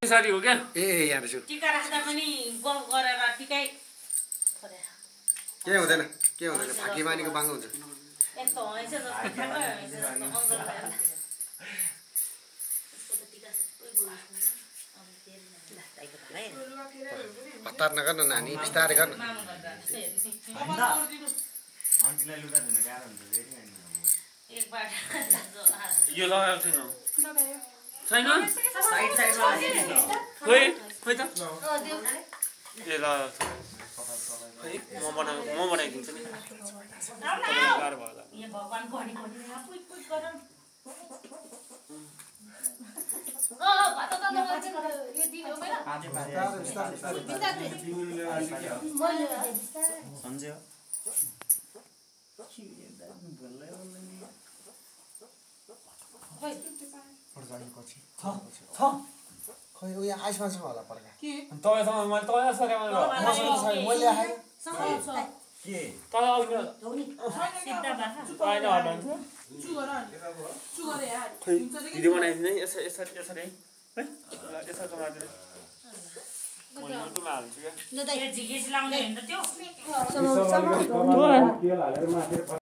सारी हो क्या ए यहाँ छु टिका राख्दा पनि गफ गरेर टिकै के हुँदैन फाकी बानीको बाङ्गो हुन्छ एक त हैछ जस्तो ठ्याक्क हैछ जस्तो अङ्गल भयो हतार नगर्न नानी बिस्तारै गर्न आन्टीलाई लुगा धुन गाह्रो हुन्छ फेरि एकबाट यो लगाएको छैन छैन साइड साइडमा खोइ खोइ त ए ल खोइ म बनाइदिन्छु नि गाह्रो भयो होला यहाँ भगवान बढी बढी पुइ पुइ गर भात त यो दिनु मेरो सम्झ्यो खै उ यहाँ आइसमा छ होला पर्का तपाईसँग मैले तपाईँ सरे मैले आएँ के तर अघि सिधा भाषा होइन हटाउँछ खोइ भिडियो बनाइदिनु है यसरी है यसरी कमाइदिनु मैले युट्युबमा हाल्छु क्या झिकेस लाउने होइन त्यो के हालेर माथि